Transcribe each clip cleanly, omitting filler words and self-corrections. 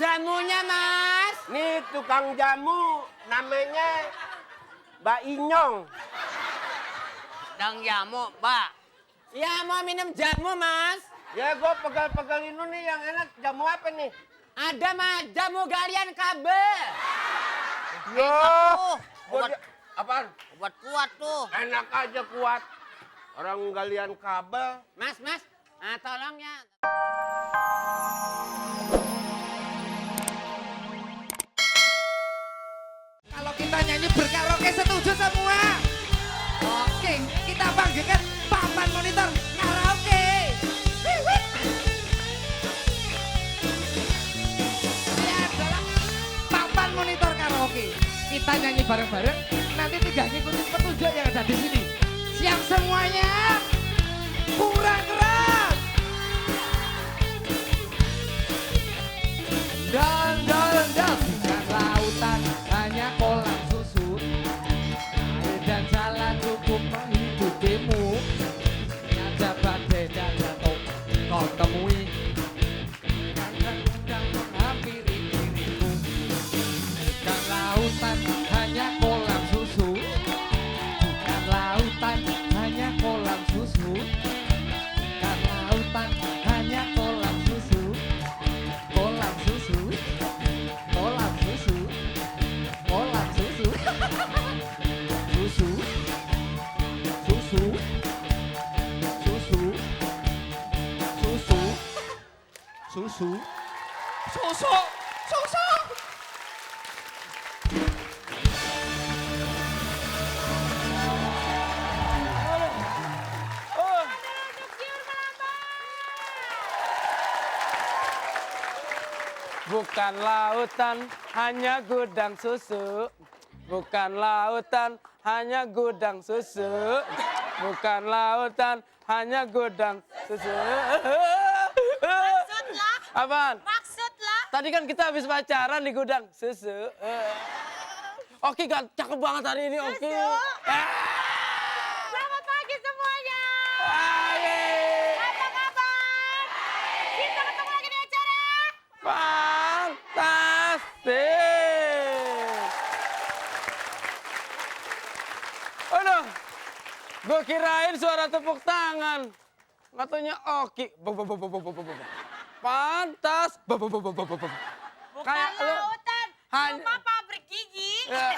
jamunya, Mas. Nih tukang jamu namanya Mbak Inyong. Dang jamu, Mbak. Ya, mau minum jamu, Mas. Ya gue pegal-pegal ini nih yang enak. Jamu apa nih? Ada, Mas. Jamu galian kabel. Yo. Obat, Apaan? obat kuat tuh. Enak aja kuat. Orang galian kabel. Mas. Tolong ya. Kalau kita nyanyi berkaraoke setuju semua? Oke, kita panggilkan papan monitor karaoke. Ini adalah papan monitor karaoke. Kita nyanyi bareng-bareng, nanti tinggal ngikutin petunjuk yang ada di sini. Siap semuanya? Kurang keras. Dan bukan lautan, hanya kolam susu. Air dan jalan cukup menghidupimu. Ada badai dan jatuh kau temui. Kadang-kadang menghampiri diriku. Bukan lautan, hanya kolam susu. Bukan lautan, hanya kolam susu. Bukan lautan, hanya kolam susu. Kolam susu. Kolam susu. Kolam susu. Susu. Susu. Susu. Susu. Susu. Susu. Susu. Bukan lautan, hanya gudang susu. Bukan lautan, hanya gudang susu. Bukan lautan, hanya gudang susu. Maksudlah? Apaan? Maksudlah? Tadi kan kita habis pacaran di gudang susu. Oki kan cakep banget hari ini, Oki. Selamat pagi semuanya. Yeay. Apa kabar? Kita ketemu lagi di acara. Fantastis. Aduh, gue kirain suara tepuk tangan. Katanya Oki. Pantas. Bukan Kayak lu lautan, hanya- cuma pabrik gigi. Ya.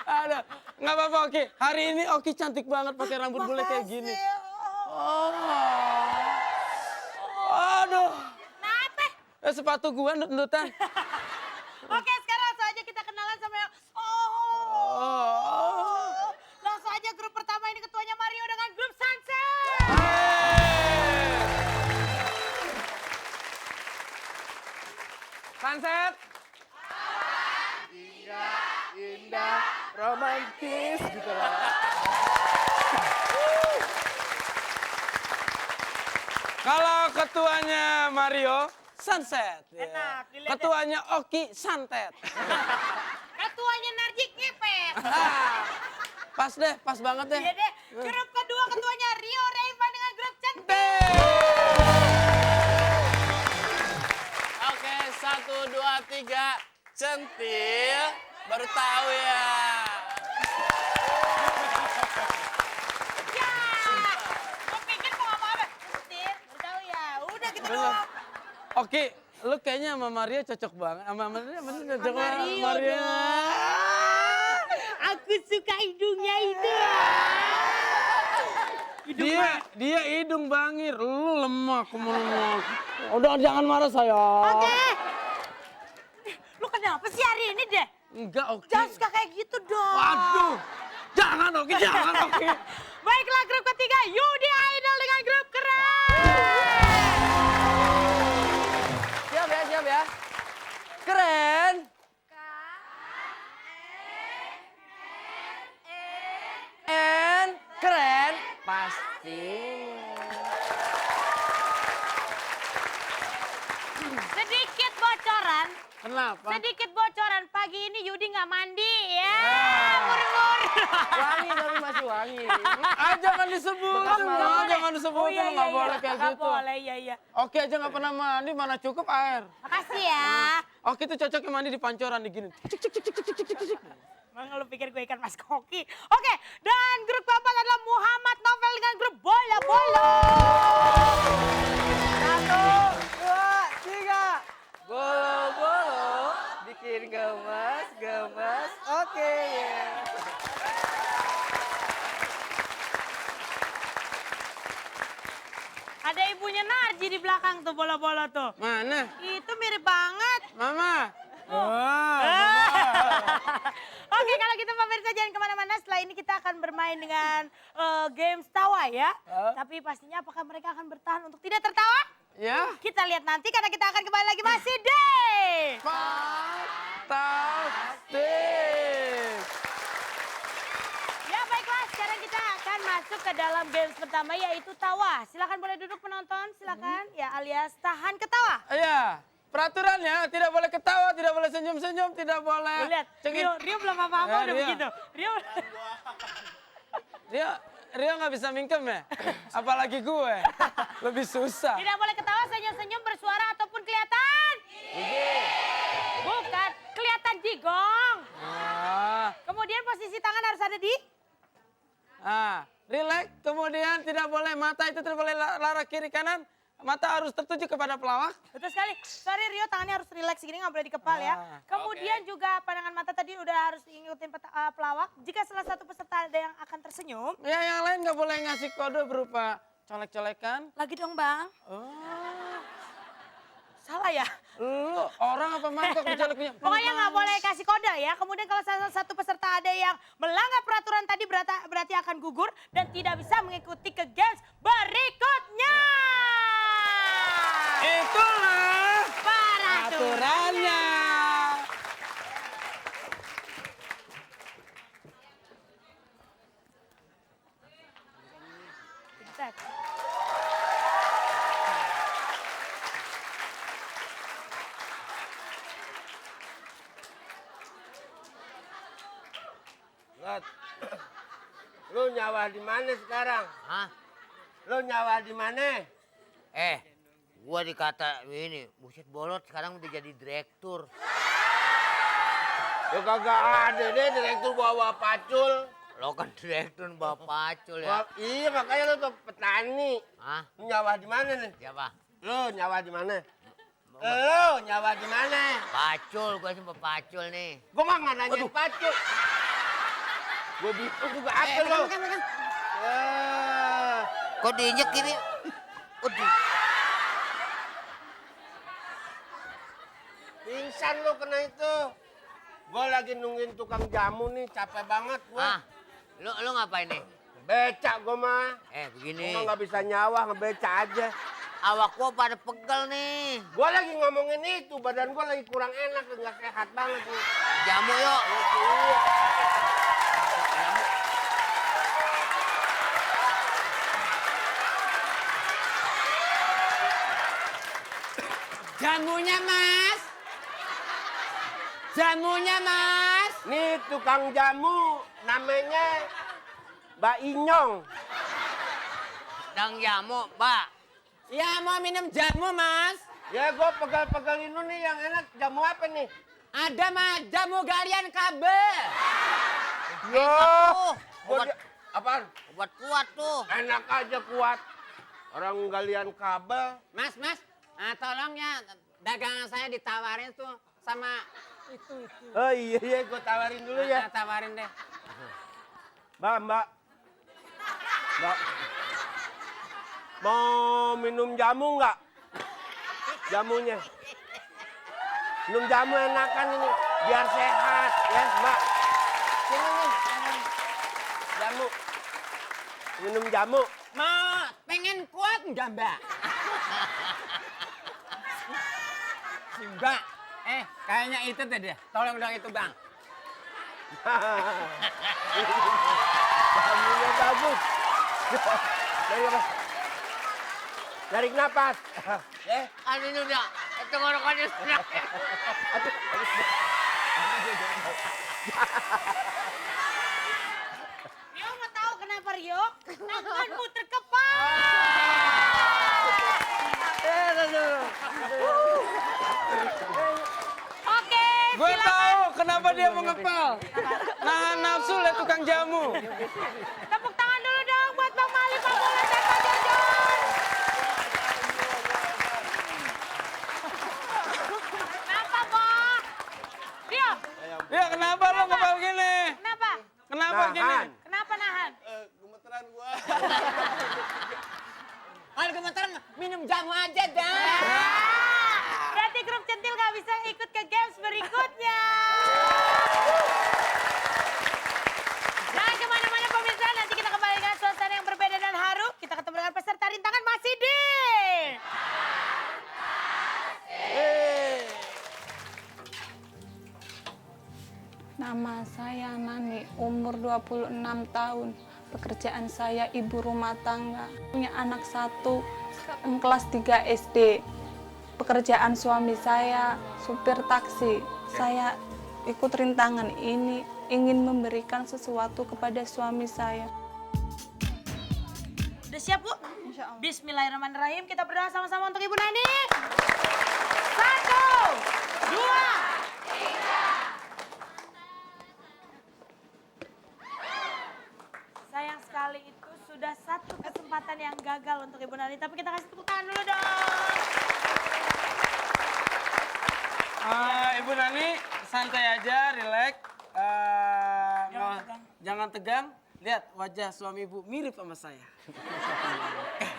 Aduh, nggak apa-apa Oki. Hari ini Oki cantik banget pakai rambut bule kayak gini. Oh. Aduh. Kenapa? Sepatu gua nut-nutan. Oke, sekarang langsung aja kita kenalan sama yang... Oh. Langsung aja grup pertama ini ketuanya Mario dengan grup Sunset. Sunset. Indah, romantis gitu lah. Kalau ketuanya Mario, Sunset. Ya. Enak, dilihat Ketuanya Oki, Santet. Ketuanya Narjik ngepet. Pas deh, pas banget deh. Iya deh, grup kedua ketuanya Rio Rayvan dengan grup Centil. Oke, 1, 2, 3, centil. Baru tahu ya. Ya, gue pikir mau ngomong apa? Centil, baru tahu ya. Udah gitu doang. Oke, lu kayaknya sama Mario cocok banget. Sama Mario bener cocok banget. Mario Mario. dong. Aku suka hidungnya itu. Dia hidung bangir, lu lemah lemah. Udah jangan marah sayang. Oke. Lu kenapa sih hari ini deh? Enggak Oki. Jangan suka kayak gitu dong. Waduh. Jangan Oki, jangan Oki. Baiklah grup ketiga, Yudi Idol dengan grup keren. Siap ya. Keren. Keren. Pasti. Sedikit bocoran. Kenapa? Sedikit bocoran. siaran pagi ini Yudi nggak mandi ya. Ah. Murmur. Wangi tapi masih wangi. Jangan disebut, jangan disebut, nggak boleh kayak Nggak gitu. boleh, iya. Oki aja nggak pernah mandi, mana cukup air. Makasih ya. Oki tuh cocoknya mandi di pancoran di gini. Emang lu pikir gue ikan mas koki? Oke, dan grup keempat adalah Muhammad Novel dengan grup Bola Bolo. 1, 2, 3. Bolo-bolo, bikin gemas. Oke. Ada ibunya Narji di belakang tuh bola-bola tuh. Mana? Itu mirip banget. Mama. Oke, kalau gitu pemirsa jangan kemana-mana. Setelah ini kita akan bermain dengan games tawa ya. Tapi pastinya apakah mereka akan bertahan untuk tidak tertawa? Ya. Kita lihat nanti karena kita akan kembali lagi masih di Fantastik. Ya baiklah, sekarang kita akan masuk ke dalam games pertama yaitu tawa. Silakan boleh duduk penonton, silakan ya alias tahan ketawa. Iya. Peraturannya tidak boleh ketawa, tidak boleh senyum-senyum, tidak boleh. Lu lihat, Rio belum apa-apa udah Rio. begitu. Rio nggak bisa mingkem ya? Apalagi gue. Lebih susah. Tidak boleh ketawa, senyum-senyum, bersuara ataupun kelihatan. Bukan, kelihatan jigong. Kemudian posisi tangan harus ada di Relax, kemudian tidak boleh mata itu tidak boleh lara kiri kanan. Mata harus tertuju kepada pelawak. betul sekali. Sorry Rio, tangannya harus relax gini, nggak boleh dikepal ya. Kemudian juga pandangan mata tadi udah harus ngikutin pelawak. Jika salah satu peserta ada yang akan tersenyum. Ya yang lain nggak boleh ngasih kode berupa colek-colekan. Lagi dong bang. Oh, Salah ya? lu orang apa mangkok dicoleknya? Pokoknya nggak boleh kasih kode ya. Kemudian kalau salah satu peserta ada yang melanggar peraturan tadi berarti akan gugur dan tidak bisa mengikuti ke games berikutnya. Itulah aturannya. Gat. Lu nyawa di mana sekarang? Hah? Lu nyawa di mana? Gua dikata ini, buset bolot sekarang udah jadi direktur. Ya kagak ada deh direktur bawa pacul. Lo kan direktur bawa pacul ya. Wah, iya makanya lu tuh petani. Hah? Lu nyawa di mana nih? Siapa? Lu nyawa di mana? Lu nyawa di mana? Pacul, gua sih pacul nih. Gua mah nggak nanya pacul. Gua bipu juga apa lu? Kok diinjek gini? Pingsan lu kena itu. Gua lagi nungguin tukang jamu nih, capek banget gua. Lu ngapain nih? Becak gua mah. Begini. Gua nggak bisa nyawa, ngebeca aja. Awak gua pada pegel nih. Gua lagi ngomongin itu, badan gua lagi kurang enak, nggak sehat banget nih. Jamu yuk. Jamunya mas. Jamunya mas. Nih tukang jamu, namanya Mbak Inyong. Dang jamu, Mbak. Ya mau minum jamu mas. Ya gua pegal-pegal ini nih yang enak. Jamu apa nih? Ada mas, jamu galian kabel. Yo. Obat- Apaan? Obat kuat tuh. Enak aja kuat. Orang galian kabel. Mas, tolong ya dagangan saya ditawarin tuh sama itu. Oh iya, gua tawarin dulu ya. Tawarin deh. Mbak. Mau minum jamu nggak? Jamunya. Minum jamu enakan ini, biar sehat ya, Mbak. Sini nih. Jamu. Minum jamu. Mau pengen kuat nggak mbak? Si mbak, kayaknya itu tadi. Tolong dong itu bang. Jamunya bagus. Tarik napas. Ini udah tenggorokannya sudah. Rio mau tahu kenapa Rio? Tanganmu terkepal. Oke, Gue silakan. tahu kenapa dia mengepal. Nahan nafsu lihat tukang jamu. Tepuk tangan dulu dong buat Bang Mali, Pak Bola, dan Pak Jojon. Kenapa, Bang? Rio, Ya kenapa lo ngepal gini? kenapa? Kenapa gini? Nahan. Kenapa nahan? Gemeteran gua. Kalau gemeteran minum jamu aja dah. Berarti grup centil gak bisa ikut ke games berikutnya. Jangan kemana-mana pemirsa, nanti kita kembali dengan suasana yang berbeda dan haru. Kita ketemu dengan peserta rintangan masih di... Nama saya Nani, umur 26 tahun. Pekerjaan saya ibu rumah tangga. Punya anak 1, sekarang kelas 3 SD. Pekerjaan suami saya supir taksi. Saya ikut rintangan ini ingin memberikan sesuatu kepada suami saya. Udah siap, Bu? Insya Allah. Bismillahirrahmanirrahim. Kita berdoa sama-sama untuk Ibu Nani. 1, 2, sayang sekali itu sudah satu kesempatan yang gagal untuk Ibu Nani. Tapi kita kasih tepuk tangan dulu dong. Ibu Nani santai aja, rileks. Jangan tegang. Lihat wajah suami ibu mirip sama saya.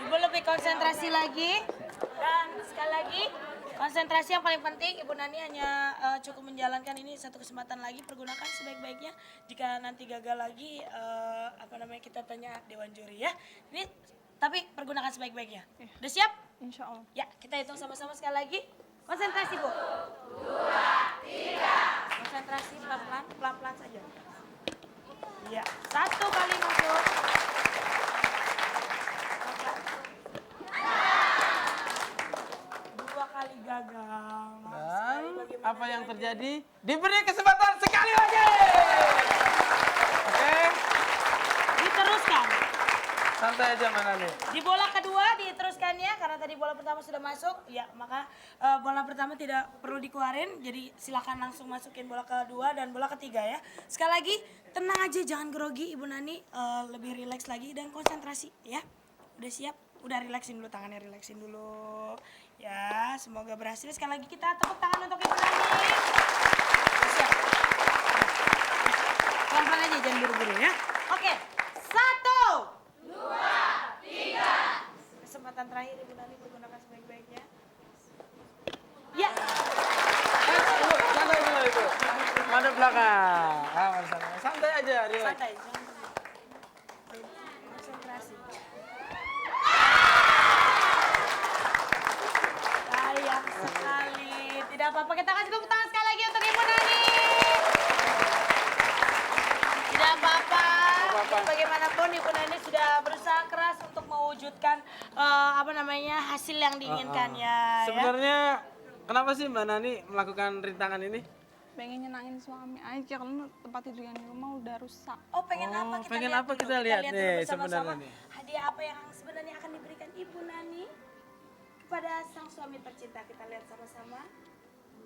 Ibu lebih konsentrasi lagi. Dan sekali lagi, konsentrasi yang paling penting. Ibu Nani hanya cukup menjalankan ini satu kesempatan lagi. Pergunakan sebaik-baiknya. Jika nanti gagal lagi, kita tanya Dewan Juri ya. Ini tapi pergunakan sebaik-baiknya. Udah siap? Insya Allah. Ya, kita hitung sama-sama sekali lagi. Konsentrasi, Bu. 2, 3. Konsentrasi pelan-pelan, pelan-pelan saja. Ya, 1 kali masuk. 2 kali gagal. Dan apa yang terjadi? Diberi kesempatan sekali lagi. Oke, Diteruskan. santai aja mana nih. Di bola kedua diteruskannya karena tadi bola pertama sudah masuk, ya maka bola pertama tidak perlu dikeluarin. Jadi silakan langsung masukin bola kedua dan bola ketiga ya. Sekali lagi tenang aja, jangan grogi Ibu Nani, lebih rileks lagi dan konsentrasi ya. Udah siap? Udah relaksin dulu tangannya, relaksin dulu. Ya, semoga berhasil. Sekali lagi kita tepuk tangan untuk Ibu Nani. Udah siap? Pelan-pelan aja, jangan buru-buru ya. Oke, 1, 2, 3. Kesempatan terakhir Ibu Nani pergunakan sebaik-baiknya. Ya. Santai dulu itu. Madep belakang. Santai aja, rileks. Santai, jangan konsentrasi. Sayang sekali. Tidak apa-apa, kita kasih tepuk tangan sekali lagi untuk Ibu Nani. Tidak apa-apa. Bagaimanapun Ibu Nani sudah berusaha keras untuk mewujudkan hasil yang diinginkannya. Ya. Sebenarnya kenapa sih Mbak Nani melakukan rintangan ini? Pengen nyenangin suami aja karena tempat tidur yang di rumah udah rusak. Oh, pengen apa? Kita pengen lihat apa dulu. kita lihat dulu nih bersama-sama. sebenarnya nih. Hadiah apa yang sebenarnya akan diberikan Ibu Nani kepada sang suami tercinta. Kita lihat sama-sama.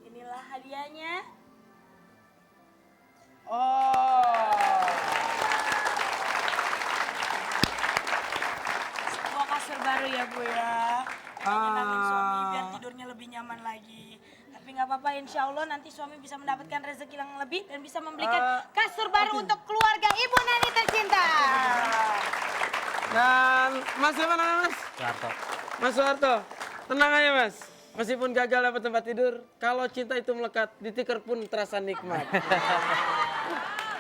Inilah hadiahnya. Sebuah kasur baru ya Bu ya. Yang nyenangin suami biar tidurnya lebih nyaman lagi. Tapi nggak apa-apa, insya Allah nanti suami bisa mendapatkan rezeki yang lebih dan bisa membelikan kasur baru untuk keluarga Ibu Nani tercinta. Dan Mas siapa namanya Mas? Soeharto. Mas Soeharto, tenang aja Mas. Meskipun gagal dapat tempat tidur, kalau cinta itu melekat, di tikar pun terasa nikmat.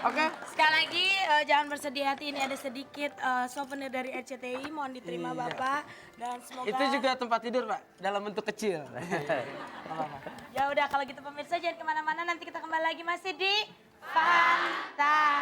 Oke? Sekali lagi jangan bersedih hati, ini ada sedikit souvenir dari RCTI, mohon diterima Bapak dan semoga. Itu juga tempat tidur Pak, dalam bentuk kecil. Ya udah kalau gitu pemirsa jangan kemana-mana, nanti kita kembali lagi masih di Fantastik.